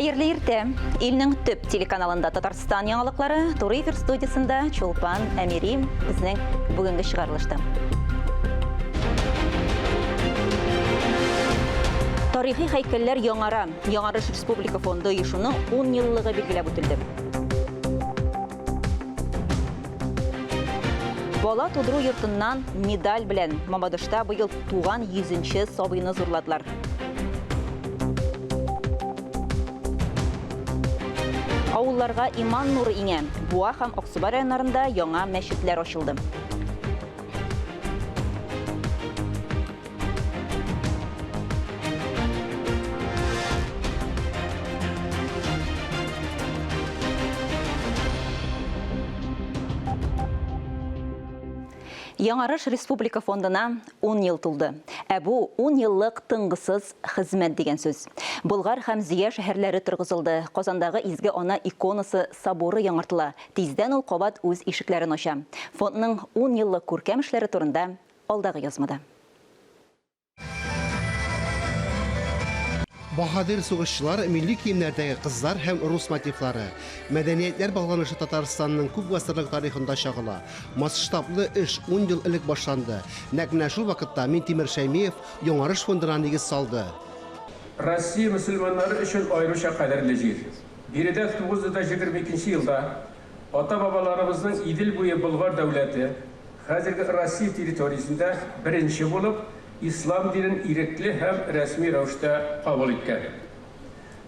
Хәерле иртә! Илнең төп телеканалында Татарстан яңалыклары, туры эфир студиясендә Чулпан Әмири безнең бүгенге чыгарылышта. Тарихи һәйкәлләр яңара. Яңарыш республика фонды оешуның 10 еллыгы билгеләп үтелде. Бала тудыру йортыннан медаль белән Мамадышта быел туган 100 сабыйны зурладылар. Авылларга иман нуры иңә. Буа һәм Аксубай районнарында яңа мәчетләр ачылды. Яңарыш республика фондына 10 ел тулды. Ә бу 10 еллык тынгысыз хезмәт дигән сүз. Болгар һәм Зөя шәһәрләре торгызылды, Казандагы Изге Ана иконасы соборы яңартыла, тиздән ул кабат үз ишекләрен ача. Фондның 10 еллык күркәм эшләре турында алдагы язмада. Баһадир сугышчылар, милли киемнәрдәге кызлар һәм рус мотивлары. Мәдәниятләр багланышы Татарстанның күп гасырлык тарихында чагыла. Масштаблы эш ун ел элек башланды. Нәкъ менә шул вакытта Минтимер Шәймиев Яңарыш фондына нигез салды. Россия мөселманнары өчен аеруча кадерле җир. Биредә 922 нче елда ата-бабаларыбызның Идел буе Болгар дәүләте, Хәзерге Россия территориясендә беренче булып ислам динен ирекле һәм рәсми рәвештә кабул иткән.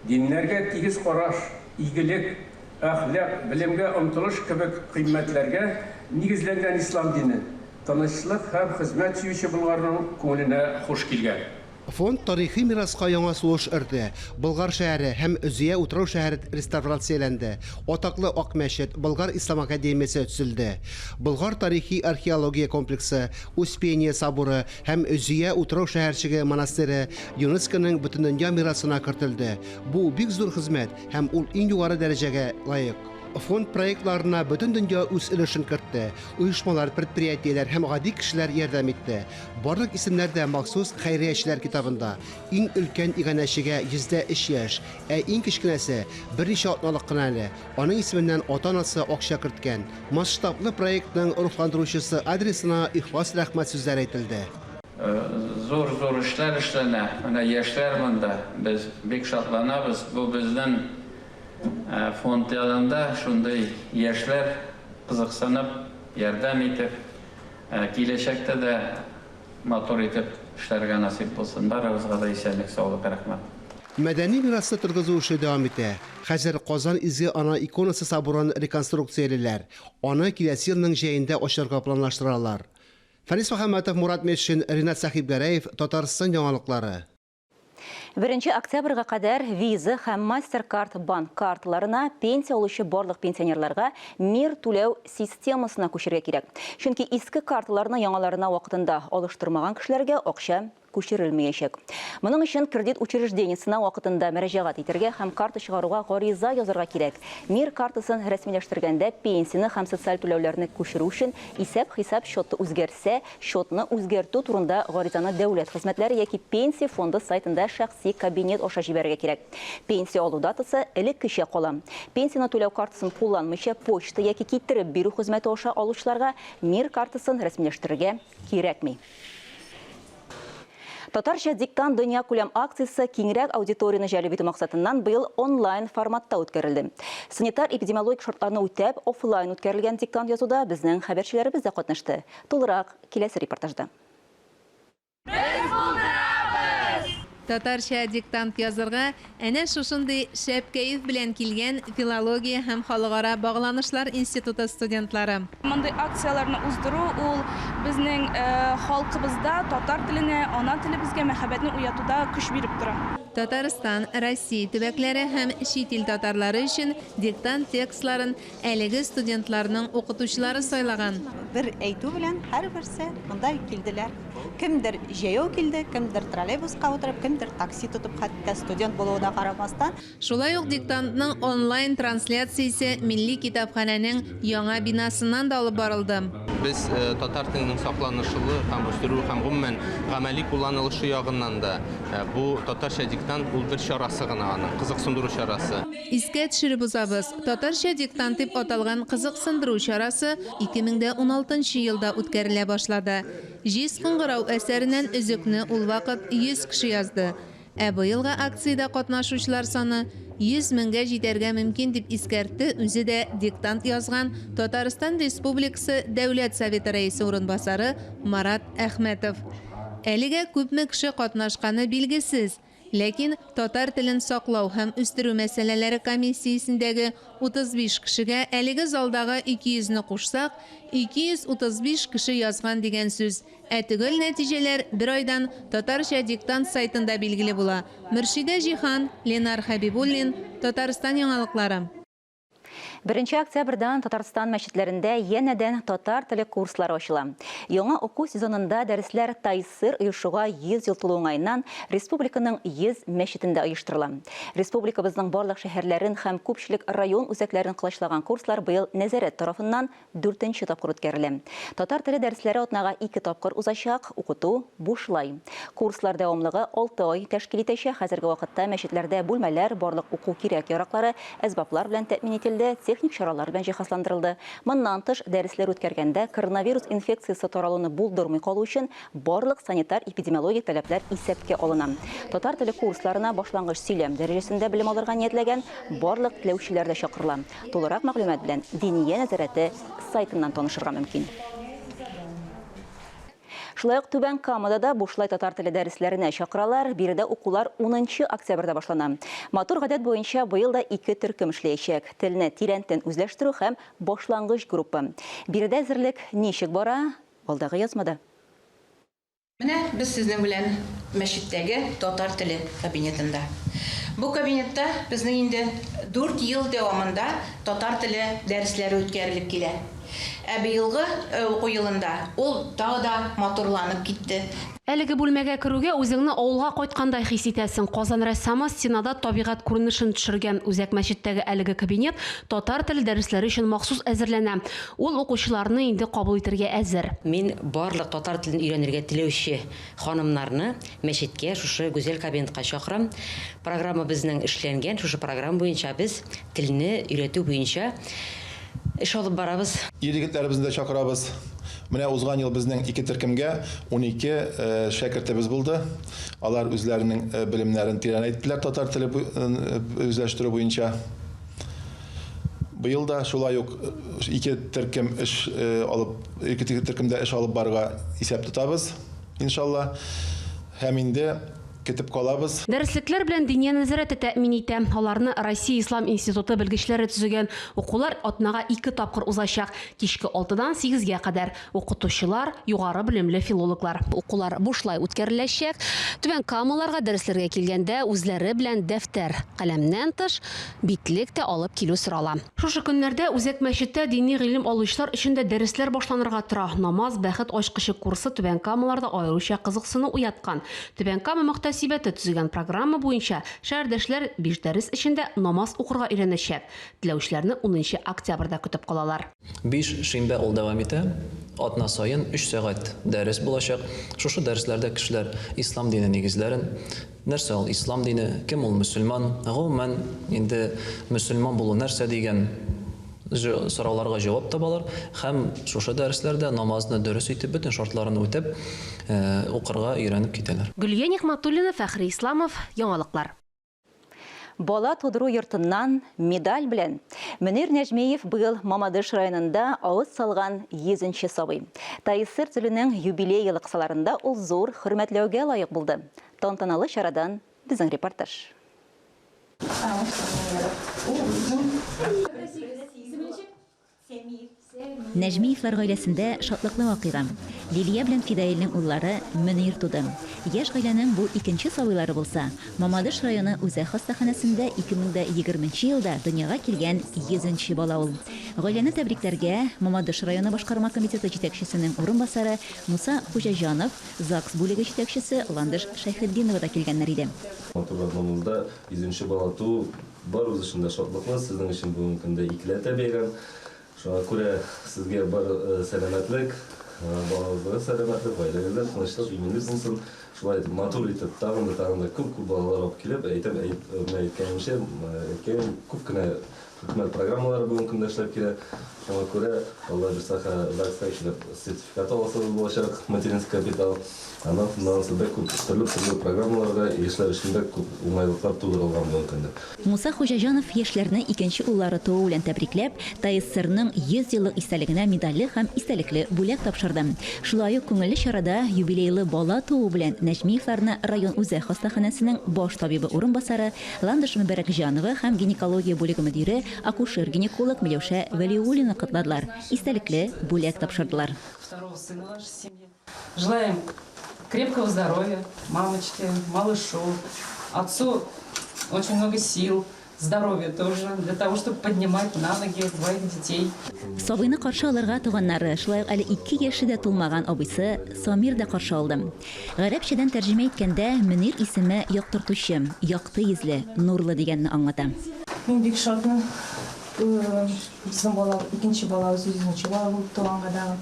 Диннәргә тигез караш, игелек, әхлак, белемгә омтылыш кебек кыйммәтләргә нигезләнгән ислам дине тынычлык һәм хезмәт сөюче болгарның күңеленә хуш килгән. Фонд тарихи мираска яңа сулыш өрде. Болгар шәһәре һәм Зөя утрау-шәһәре реставрацияләнде, атаклы Ак мәчет, Болгар ислам академиясе төзелде. Болгар тарихи-археология комплексы, Успение соборы һәм Зөя утрау-шәһәрчеге монастыре ЮНЕСКОның Бөтендөнья мирасына кертелде. Бу бик зур хезмәт һәм ул иң югары дәрәҗәгә лаек. Фонд проектларына бөтен дөнья үз өлешен кертте. Оешмалар, предприятиеләр һәм гади кешеләр ярдәм итте. Барлык исемнәр дә махсус хәйриячеләр китабында. Иң өлкән иганәчегә 103 яшь, ә иң кечкенәсе, берничә атналык кына әле. Аның исеменнән ата-анасы акча керткән. Масштаблы проектның рухландыручысы адресына ихлас рәхмәт сүзләре әйтелде. Зур-зур эшләр эшләнә. Менә яшьләр монда. Без бик шатланабыз. Бу безнең Фонд янында шундый яшьләр кызыксынып, ярдәм итеп, киләчәктә дә матур итеп эшләргә насыйп булсын. Барыгызга да исәнлек, саулык, рәхмәт. Мәдәни мирасны торгызу эше дәвам итә. Хәзер Казан Изге Ана иконасы соборын реконструкциялиләр. Аны киләсе елның җәендә ачарга планлаштыралар. Фәнис Мөхәммәтов, Мурат Метшин, Ринат Сәхибгәрәев, Татарстан яңалыклары. Беренче октябрьгә кадәр Visa һәм MasterCard банк карталарына пенсия алучы барлык пенсионерларга Мир түләү системасына күчәргә кирәк. Чөнки иске карталарны яңаларына вакытында алыштырмаган кешеләргә акча күчерелмәячәк. Моның өчен кредит учреждениесенә вакытында мөрәҗәгать итәргә һәм карта чыгаруга гариза язарга кирәк. Мир картасын рәсмиләштергәндә пенсияне һәм социаль түләүләрне күчерү өчен исәп-хисап счеты үзгәрсә, Счетны үзгәртү турында гаризаны дәүләт хезмәтләре яки Пенсия фонды сайтында шәхси кабинет аша җибәрергә кирәк. Пенсия алу датасы элеккечә кала. Пенсияне түләү картасын кулланмыйча, почта яки китереп бирү хезмәте аша алучыларга Мир картасын рәсмиләштерергә кирәкми. Татарча диктант дөньякүләм акциясе киңрәк аудиторияне җәлеп итү максатыннан быел онлайн форматта үткәрелде. Санитар-эпидемиологик шартларны үтәп, офлайн үткәрелгән диктант язуда безнең хәбәрчеләребез дә катнашты. Тулырак, киләсе репортажда. Без булдырабыз! Татарча диктант язырга әнә шушындый шәп кәеф белән килгән Филология һәм халыкара багланышлар институты студентлары. Мондый акцияләрне уздыру ул безнең халкыбызда татар теленә, ана телебезгә мәхәббәтне уятуда көч биреп тора. Татарстан, Россия төбәкләре һәм чит ил татарлары өчен диктант текстларын Әлеге студентларның укытучылары сайлаган. Бер әйтү белән һәрберсе монда килделәр. Кемдер җәяү килде, кемдер троллейбуска утырып, кемдер такси тотып, хәтта студент булуына карамастан. Шулай ук диктантның онлайн трансляциясе Милли китапханәнең яңа бинасыннан да алып барылды. Без татар теленең сакланышылы һәм үстерү һәм гомумән гамәли кулланылышы ягыннан да бу Татарча диктант ул бер чарасы гына аның, кызыксындыру чарасы. Искә төшереп узабыз, Татарча диктант дип аталган кызыксындыру чарасы 2016 елда үткәрелә башлады. Җиз кыңгырау әсәреннән өзекне ул вакыт 100 кеше язды. Ә быелгы акциядә катнашучылар саны 100 меңгә җитәргә мөмкин, дип искәртте үзе дә диктант язган Татарстан Республикасы Дәүләт Советы Рәисе урынбасары Марат Әхмәтов. Әлегә күпме кеше катнашканы билгесез, ләкин татар телен саклау һәм үстерү мәсьәләләре комиссиясендәге 35 кешегә әлеге залдагы 200 не кушсак, 235 кеше язган дигән сүз. Ә төгәл нәтиҗәләр бер айдан Татарча диктант сайтында билгеле була. Мөршидә Җиһан, Ленар Хәбибуллин, Татарстан яңалыклары. Беренче октябрьдән Татарстан мәчетләрендә янәдән татар теле курслары ачыла. Яңа уку сезонында дәресләр ТАИССР оешуга 100 ел тулу уңаеннан республиканың 100 мәчетендә оештырыла. Республикабызның барлык шәһәрләрен һәм күпчелек район үзәкләрен колачлаган курслар быел нәзарәт тарафыннан дүртенче тапкыр үткәрелә. Татар теле дәресләре атнага ике тапкыр узачак, укыту бушлай. Курслар дәвамлыгы алты ай тәшкил итәчәк. Хәзерге вакытта мәчетләрдә бүлмәләр, барлык уку кирәк-яраклары, әсбаплар белән тәэмин ителде, техник чаралар белән җиһазландырылды. Моннан тыш, дәресләр үткәргәндә коронавирус инфекциясе таралуны булдырмый калу өчен барлык санитар-эпидемиологик таләпләр исәпкә алына. Татар теле курсларына башлангыч сөйләм дәрәҗәсендә белем алырга ниятләгән барлык теләүчеләр дә чакырыла. Тулырак мәгълүмат белән Диния нәзарәте сайтыннан танышырга мөмкин. Шулай ук Түбән Камада да бушлай татар теле дәресләренә чакыралар. Биредә укулар 10 октябрьдә башлана. Матур гадәт буенча быел да ике төркем эшләячәк. Телне тирәнтен үзләштерү һәм башлангыч группа. Биредә әзерлек ничек бара? Алдагы язмада. Менә без сезнең белән мәчеттәге татар теле кабинетында. Бу кабинетта безнең инде дүрт ел дәвамында татар теле дәресләре үткәрелеп килә. Ә быелгы уку елында ул тагы да матурланып китте. Әлеге бүлмәгә керүгә үзеңне авылга кайткандай хис итәсең. Казан рәссамы стенада табигать күренешен төшергән. Үзәк мәчеттәге әлеге кабинет татар теле дәресләре өчен махсус әзерләнә. Ул укучыларны инде кабул итергә әзер. Мин барлык татар телен өйрәнергә теләүче ханымнарны мәчеткә, шушы гүзәл кабинетка чакырам. Программа безнең эшләнгән, шушы программа буенча без телне өйрәтү буенча эш алып барабыз. Ир-егетләребезне дә чакырабыз. Менә узган ел безнең ике төркемгә 12 шәкертебез булды. Алар үзләренең белемнәрен тирәнәйттеләр татар теле үзләштерү буенча. Быел да шулай ук ике төркем эш алып, ике төркемдә эш алып барырга исәп тотабыз, иншалла. Һәм инде көтеп калабыз. Дәреслекләр белән Диния нәзарәте тәэмин итә. Аларны Россия ислам институты белгечләре төзегән. Укулар атнага ике тапкыр узачак, кичке алтыдан сигезгә кадәр. Укытучылар, югары белемле филологлар. Укулар бушлай үткәреләчәк. Түбән Камаларга дәресләргә килгәндә үзләре белән дәфтәр, каләмнән тыш, битлек тә алып килү сорала. Шушы көннәрдә Үзәк мәчеттә дини гыйлем алучылар өчен дә дәресләр башланырга тора. Намаз, бәхет ачкычы курсы Түбән Камаларда аеруча кызыксыну уяткан. Түбән Кама мөхтәсибәте төзегән программа буенча шәһәрдәшләр биш дәрес эчендә намаз укырга өйрәнәчәк. Теләүчеләрне унынчы октябрьдә көтеп калалар. Биш шимбә ул дәвам итә. Атна саен өч сәгать дәрес булачак. Шушы дәресләрдә кешеләр ислам дине нигезләрен, нәрсә ул ислам дине, кем ул мөселман, гомумән, инде мөселман булу нәрсә дигән сорауларга җавап табалар һәм шушы дәресләрдә намазны дөрес итеп, бөтен шартларын үтәп, укырга өйрәнеп китәләр. Гөлия Нигъмәтуллина, Фәхри Исламов, Яңалыклар. Бала тудыру йортыннан медаль белән. Мөнир Нәҗмиев быел Мамадыш районында авыз салган 100 нче сабый. ТАИССР төзелүнең юбилей елы кысаларында ул зур хөрмәтләүгә лаек булды. Тантаналы чарадан безнең репортаж. Нәҗмиевлар гаиләсендә шатлыклы вакыйга. Лилия белән Фидаилнең уллары Мөнир туды. Яшь гаиләнең бу икенче сабыйлары булса, Мамадыш районы үзәк хастаханәсендә 2020 нче елда дөньяга килгән 100 нче бала ул. Гаиләне тәбрикләргә Мамадыш районы башкарма комитеты җитәкчесенең урынбасары Муса Хуҗаҗанов, ЗАГС бүлеге җитәкчесе Ландыш Шәйхетдинова да килгәннәр иде. Матур районыбызда 100 нче бала туу барыбыз өчен дә шатлыклы, сезнең өчен бүгенге көндә икеләтә бәйрәм. Шуңа күрә сезгә бар сәламәтлек, Балагызга сәламәтлек, гаиләгездә тынычлык, иминлек булсын. Шулай итеп, матур итеп, тагын да тагын да күп-күп балалар алып килеп, әйтәм, менә әйткәнемчә, әйткәнем, күп кенә хөкүмәт программалары бүгенге көндә эшләп килә. Шуңа күрә, Алла бирса, ЗАГСка килеп сертификат аласыгыз булачак, материнский капитал. Аннан моннан соң бик күп төрле-төрле программаларга яшьләр өчен бик күп уңайлыклар тудырылган бүгенге көндә. Муса Хуҗаҗанов яшьләрне икенче уллары туу белән тәбрикләп, ТАССРның 100 еллык истәлегенә медальле һәм истәлекле бүләк тапшырды. Шулай ук күңелле чарада юбилейлы бала туу белән Нәҗмиевларны район үзәк хастаханәсенең баш табибы урынбасары Ландыш Мөбәрәкҗанова һәм гинекология бүлеге мөдире, акушер-гинеколог Миләүшә Вәлиуллина котладылар, истәлекле бүләк тапшырдылар. Желаем крепкого здоровья мамочке, малышу, отцу очень много сил, здоровья тоже, для того, чтобы поднимать на ноги двоих детей. Сабыйны каршы алырга туганнары, шулай ук әле ике яше дә тулмаган абыйсы Самир да каршы алды. Гарәпчәдән тәрҗемә иткәндә, Мөнир исеме яктыртучы, якты йөзле, нурлы дигәнне аңлата. Мин бик шатмын. Безнең бала, икенче балабыз, йөзенче бала булып туганга тагын.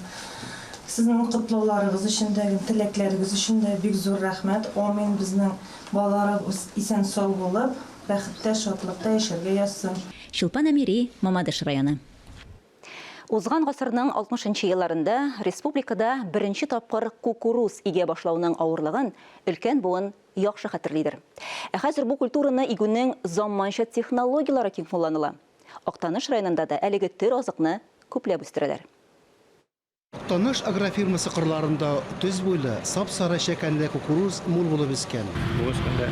Сезнең котлауларыгыз өчен дә, теләкләрегез өчен дә бик зур рәхмәт. Амин, безнең балаларыбыз исән-сау булып, бәхеттә, шатлыкта яшәргә язсын. Чулпан Әмири, Мамадыш районы. Узган гасырның 60 нчы елларында республикада беренче тапкыр кукуруз игә башлауның авырлыгын өлкән буын яхшы хәтерлидер. Ә хәзер бу культураны игүнең заманча технологияләре киң кулланыла. Актаныш районында да әлеге төр азыкны күпләп үстерәләр. Актаныш агрофирмасы кырларында төз буйлы, сап-сары чәкәнле кукуруз мул булып үскән. Бүгенге көндә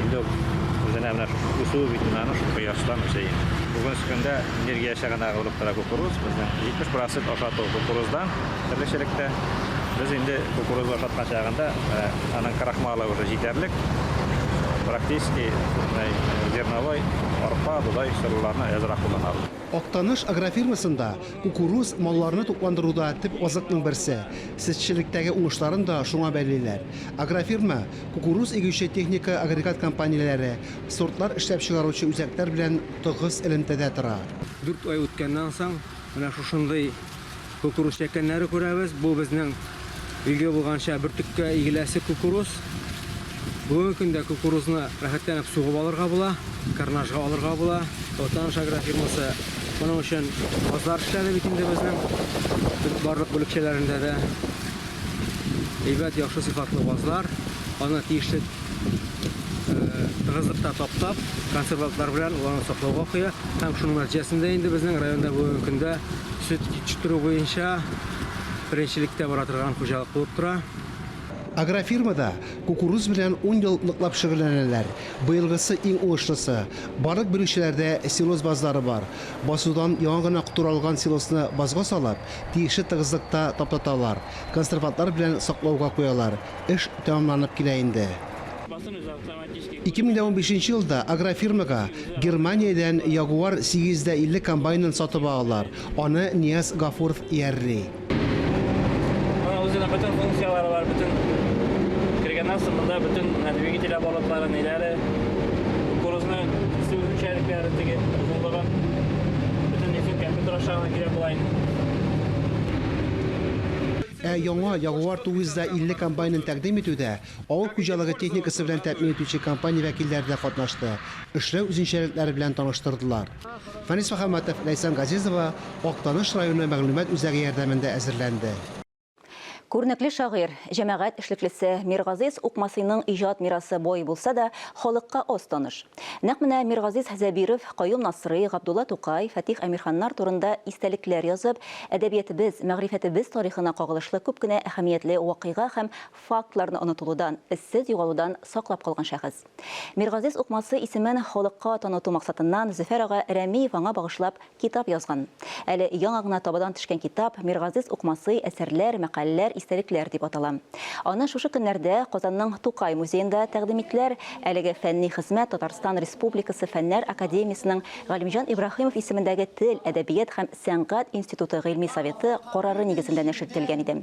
инде үзенә менә шушы үсүе бит инде аның шул кояштан үсә инде. Бүгенге көндә энергия чыганагы булып тора кукуруз. Безнең 70 процент ашату кукуруздан терлекчелектә. Без инде кукуруз ашаткан чагында аның крахмалы уже җитәрлек. Практически зерновой, арпа, бодай сорыларны әзрәк кулланабыз. Актаныш агрофирмасында кукуруз малларны тукландыруда төп азыкның берсе. Сөтчелектәге уңышларын да шуңа бәйлиләр. Агрофирма кукуруз игүче техника агрегат компанияләре, сортлар эшләп чыгаручы үзәкләр белән тыгыз элемтәдә тора. Дүрт ай үткәннән соң менә шушындый Кукуруз чәкәннәре күрәбез. Бу безнең билгеле булганча бөртеккә игеләсе кукуруз. Бүгенге көндә кукурузны рәхәтләнеп сугып алырга була, карнажга алырга була. Актаныш агрофирмасы моның өчен базлар эшләде бит инде безнең барлык бүлекчәләрендә дә. Әйбәт, яхшы сыйфатлы базлар. Аны тиешле тыгызлыкта таптап, консервантлар белән ул аны саклауга куя. Һәм шуның нәтиҗәсендә инде безнең районда бүгенге көндә сөт җитештерү буенча беренчелектә бара торган хуҗалык булып тора. Агрофирмада кукуруз белән ун ел ныклап шөгыльләнәләр. Быелгысы иң уңышлысы. Барлык бүлекчәләрдә силос базлары бар. Басудан яңа гына туралган силосны базга салып, тиешле тыгызлыкта таптаталар, консервантлар белән саклауга куялар. Эш тәмамланып килә инде. 2015 елда агрофирмага Германиядән Ягуар 850 комбайнын сатып алалар. Аны Нияз Гафуров иярли. Моның үзенең бөтен функцияләре бар, бөтен кергәннән соң монда бөтен двигатель оборотлары, ниләре, кукурузны кисү үзенчәлекләре, теге озынлыгын, бөтен нисен компьютер аша гына кирәк була инде. Ә яңа Ягуар 950 комбайнын тәкъдим итүдә авыл хуҗалыгы техникасы белән тәэмин итүче компания вәкилләре дә катнашты, эшләү үзенчәлекләре белән таныштырдылар. Фәнис Мөхәммәтов, Ләйсән Газизова, Актаныш районы мәгълүмат үзәге ярдәмендә әзерләнде. Күренекле шагыйрь, җәмәгать эшлеклесе Миргазиз Укмасыйның иҗат мирасы бай булса да, халыкка аз таныш. Нәкъ менә Миргазиз Зәбиров, Каюм Насрый, Габдулла Тукай, Фатих Әмирханнар турында истәлекләр язып, әдәбиятебез, мәгърифәтебез тарихына кагылышлы күп кенә әһәмиятле вакыйга һәм фактларны онытылудан, эзсез югалудан саклап калган шәхес. Миргазиз Укмасы исемен халыкка таныту максатыннан Зөфәр ага Рәмиев аңа багышлап Китап язган. Әле яңа гына табадан төшкән китап Миргазиз Укмасый, әсәрләр, мәкаләләр, истәлекләр дип атала. Аны шушы көннәрдә Казанның Тукай музеенда тәкъдим иттеләр. Әлеге фәнни хезмәт Татарстан Республикасы Фәннәр академиясенең Галимҗан Ибраһимов исемендәге Тел, әдәбият һәм сәнгать институты гыйльми советы карары нигезендә нәшер ителгән иде.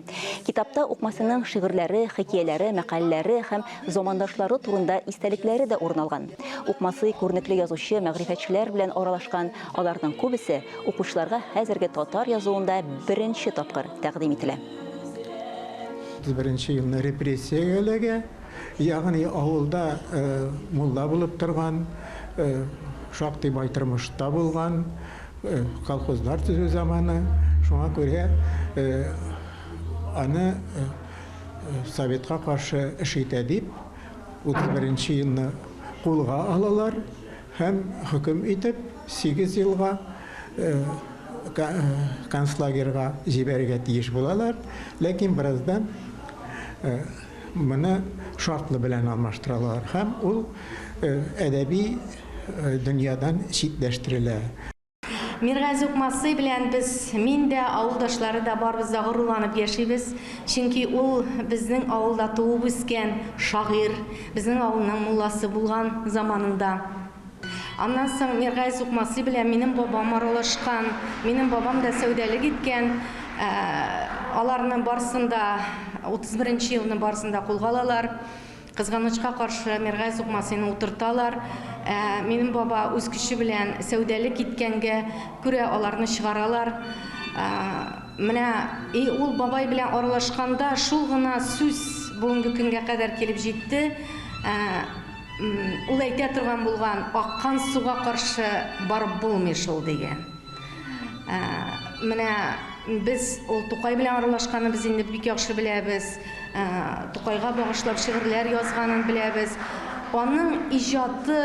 Китапта Укмасыйның шигырьләре, хикәяләре, мәкаләләре һәм замандашлары турында истәлекләре дә урын алган. Укмасый күренекле язучы, мәгърифәтчеләр белән аралашкан, аларның күбесе укучыларга хәзерге татар язуында беренче тапкыр тәкъдим ителә. 31 нче елны репрессиягә эләгә, ягъни авылда мулла булып торган, шактый бай тормышта булган, колхозлар төзү заманы, шуңа күрә аны советка каршы эш итә дип, 31 нче елны кулга алалар һәм хөкем итеп, сигез елга концлагерьга җибәрергә тиеш булалар. Ләкин бераздан моны шартлы белән алмаштыралар һәм ул әдәби дөньядан читләштерелә. Миргази Укмасый белән без, мин дә, авылдашлары да барыбыз да горурланып яшибез. Чөнки ул безнең авылда туып үскән шагыйрь, безнең авылның мулласы булган заманында. Аннан соң Миргаяз Укмасый белән минем бабам аралашкан. Минем бабам да сәүдәлек иткән. Аларны барысын да 31 нче елны барысын да кулга алалар. Кызганычка каршы, Миргаяз Укмасыйны утырталар. Ә минем баба үз көче белән сәүдәлек иткәнгә күрә аларны чыгаралар. Менә и ул бабай белән аралашканда шул гына сүз бүгенге көнгә кадәр килеп җитте. Ул әйтә торган булган, аккан суга каршы барып булмый шул, дигән. Менә без ул Тукай белән аралашканын без инде бик яхшы беләбез. Тукайга багышлап шигырьләр язганын беләбез. Аның иҗаты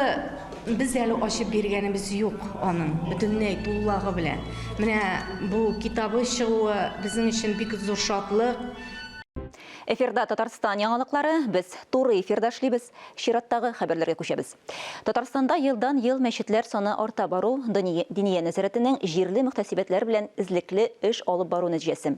без әле ачып биргәнебез юк аның бөтенләй тулылагы белән. Менә бу китабы чыгуы безнең өчен бик зур шатлык. Эфирда Татарстан яңалыклары, без туры эфирда эшлибез. Чираттагы хәбәрләргә күчәбез. Татарстанда елдан-ел мәчетләр саны арта бару, Диния нәзарәтенең җирле мөхтәсибәтләр белән эзлекле эш алып бару нәтиҗәсе.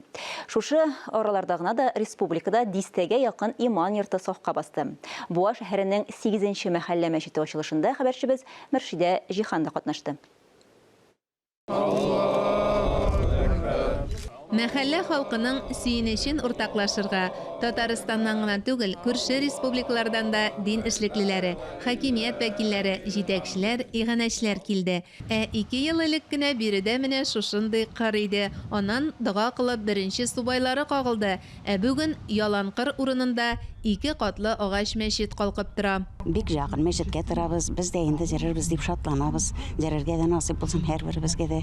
Шушы араларда гына да республикада дистәгә якын иман йорты сафка басты. Буа шәһәренең сигезенче мәхәллә мәчете ачылышында хәбәрчебез Мөршидә Җиһан да катнашты. Мәхәллә халкының сөенечен уртаклашырга Татарстаннан гына түгел, күрше республикалардан да дин эшлеклеләре, хакимият вәкилләре, җитәкчеләр, иганәчеләр килде. Ә ике ел элек кенә биредә менә шушындый кыр иде, аннан дога кылып беренче субайлары кагылды. Ә бүген ялан кыр урынында ике катлы агач мәчет калкып тора. Бик якын мәчеткә торабыз. Без дә инде җырырбыз дип шатланабыз. Җырырга да насыйп булсын һәрберебезгә дә.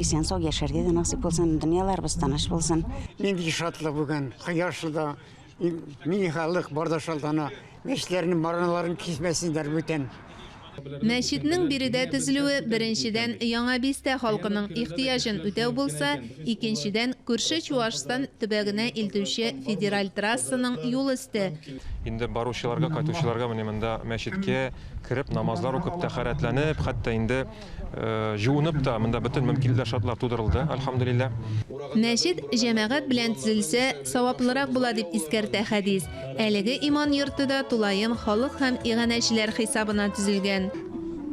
Исән-сау яшәргә дә насыйп булсын. Дөньяларыбыз тыныч булсын. Нинди шатлык бүген, кояшлы да, мини халык бар да шатлана. Мәчетләрнең мараналарын кисмәсеннәр бүтән. Мәчетнең биредә төзелүе, беренчедән, Яңа Бистә халкының ихтыяҗын үтәү булса, икенчедән, күрше Чуашстан төбәгенә илтүче федераль трассаның юл өсте. Инде баручыларга, кайтучыларга менә монда мәчеткә кереп, намазлар укып, тәһарәтләнеп, хәтта инде Җуынып та, монда бөтен мөмкинлекләр, шартлар тудырылды, әлхәмдүлилләһ. Мәчет җәмәгать белән төзелсә, саваплырак була, дип искәртә хәдис. Әлеге иман йорты да тулаем халык һәм иганәчеләр хисабына төзелгән.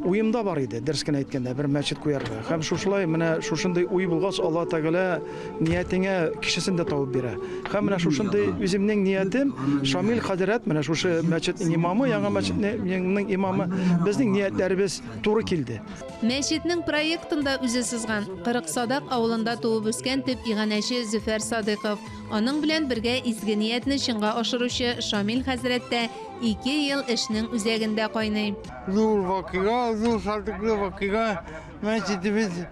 Уемда бар иде, дөрес кенә әйткәндә, бер мәчет куярга. Һәм шушылай менә шушындый уй булгач, Алла Тәгалә ниятеңә кешесен дә табып бирә. Һәм менә шушындый үземнең ниятем, Шамил хәзрәт, менә шушы мәчетнең имамы, яңа мәчетнең имамы, безнең ниятләребез туры килде. Мәчетнең проектын да үзе сызган, 40 Садак авылында туып үскән төп иганәче Зөфәр Садыйков. Аның белән бергә изге ниятне чынга ашыручы Шамил хәзрәт тә ике ел эшнең үзәгендә кайный. Зур вакыйга, зур шатлыклы вакыйга. Мәчетебез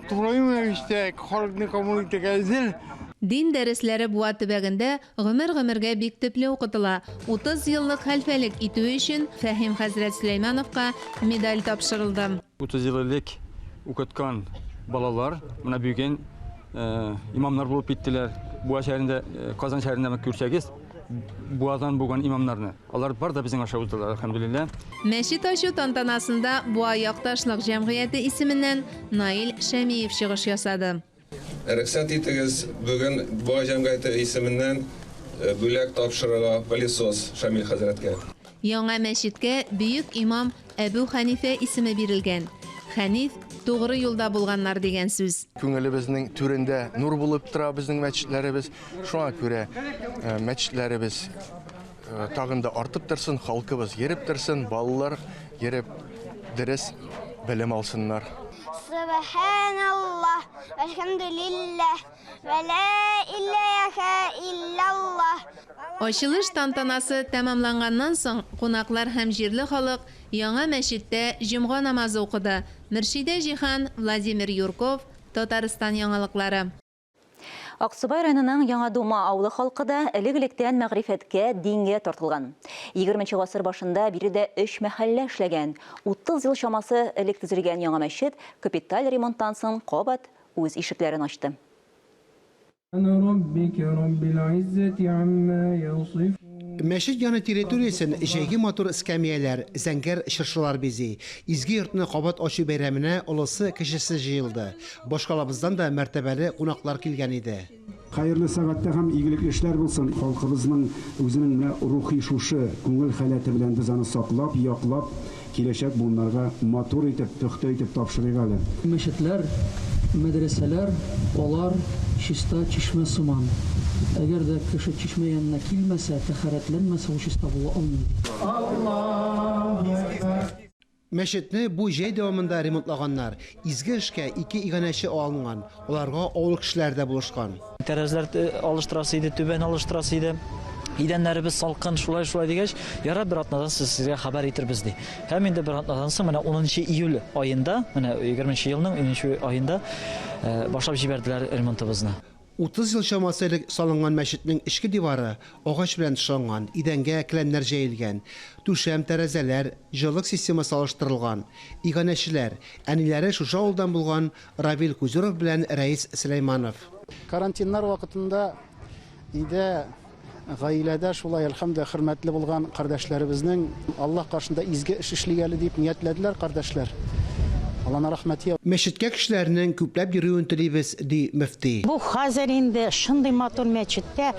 тулаем рәвештә халыкны кабул итәргә әзер. Дин дәресләре Буа төбәгендә Гомер-гомергә бик төпле укытыла. 30 еллык хәлфәлек итүе өчен Фәһим хәзрәт Сөләймановка медаль тапшырылды. 30 ел элек укыткан балалар менә бүген имамнар булып киттеләр. Буа шәһәрендә, Казан шәһәрендә күрсәгез, Буадан булган имамнарны, алар бар да безнең аша уздылар, әлхәмдүлилләһ. Мәчет ачу тантанасында Буа якташлык җәмгыяте исеменнән Наил Шәмиев чыгыш ясады. Рөхсәт итегез, бүген Буа җәмгыяте исеменнән бүләк тапшырырга пылесос Шамил хәзрәткә. Яңа мәчеткә бөек имам Әбү Хәнифә исеме бирелгән. Хәниф, тугры юлда булганнар дигән сүз. Күңелебезнең түрендә нур булып тора безнең мәчетләребез. Шуңа күрә мәчетләребез тагын да артып торсын, халкыбыз йөреп торсын, балалар йөреп дөрес белем алсыннар. Сөбханаллаһ, вәлхәмдүлилләһ, вә лә иләһә илляллаһ. Ачылыш тантанасы тәмамланганнан соң, кунаклар һәм җирле халык яңа мәчеттә җомга намазы укыды. Мөршидә Җиһан, Владимир Юрков, Татарстан яңалыклары. Аксубай районының Яңа Дума авылы халкы да элек-электән мәгърифәткә, дингә тартылган. Егерменче гасыр башында биредә өч мәхәллә эшләгән. 30 ел чамасы элек төзелгән яңа мәчет капиталь ремонттан соң кабат үз ишекләрен ачты. Мәчет яны территориясен җәйге матур эскәмияләр, зәңгәр чыршылар бизи. Изге йортны кабат ачу бәйрәменә олысы-кечесе җыелды. Башкалабыздан да мәртәбәле кунаклар килгән иде. Хәерле сәгатьтә һәм игелекле эшләр булсын. Халкыбызның үзенең менә рухи шушы күңел халәте белән без аны саклап, яклап, киләчәк буыннарга матур итеп, пөхтә итеп тапшырыйк әле. Мәчетләр, мәдрәсәләр, алар чиста чишмә сыман. Әгәр дә кеше чишмә янына килмәсә, тәһарәтләнмәсә, ул чиста була алмый, ди. Мәчетне бу җәй дәвамында ремонтлаганнар. Изге эшкә ике иганәче алынган, аларга авыл кешеләре дә булышкан. Тәрәзләр алыштырасы иде, түбәне алыштырасы иде. Идәннәребез салкын, шулай-шулай дигәч, ярар, бер атнадан соң сезгә хәбәр итербез, ди. Һәм инде бер атнадан соң, менә унынчы июль аенда, менә егерменче елның унынчы аенда башлап җибәрделәр ремонтыбызны. 30 ел чамасы элек салынган мәчетнең эчке дивары агач белән тышланган, идәнгә келәмнәр җәелгән, түшәм, тәрәзәләр, җылылык системасы алыштырылган. Иганәчеләр, әниләре шушы авылдан булган Равил Кузюров белән Рәис Сөләйманов. Карантиннар вакытында өйдә Гаиләдә шулай, әлхәмдүлилләһ, хөрмәтле булган кардәшләребезнең Аллаһ каршында изге эш эшлик әле дип ниятләделәр кардәшләр. Алланың рәхмәте. Мәчеткә кешеләрнең күпләп йөрүен телибез, ди мөфти. Бу хәзер инде шундый матур мәчеттә,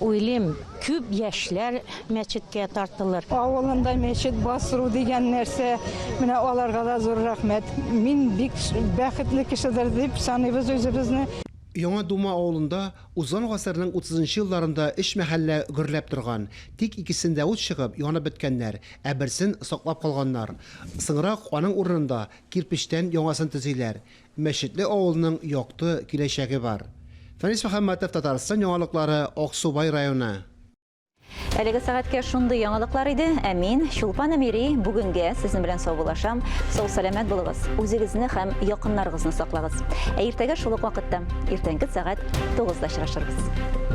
уйлыйм, күп яшьләр мәчеткә тартылыр. Авылында мәчет бастыру дигән нәрсә, менә аларга да зур рәхмәт. Мин бик бәхетле кешедер дип саныйбыз үзебезне. Яңа Дума авылында Узган гасырның утызынчы елларында өч мәхәллә гөрләп торган. Тик икесендә ут чыгып, янып беткәннәр, ә берсен саклап калганнар. Соңрак аның урынында кирпечтән яңасын төзиләр. Мәчетле авылның якты киләчәге бар. Фәнис Мөхәммәтов, Татарстан яңалыклары, Аксубай районы. Әлеге сәгатькә шундый яңалыклар иде. Ә мин, Чулпан Әмири, бүгенгә сезнең белән саубуллашам. Сау-сәламәт булыгыз, үзегезне һәм якыннарыгызны саклагыз. Ә иртәгә шул ук вакытта, иртәнге сәгать 9-да очрашырбыз.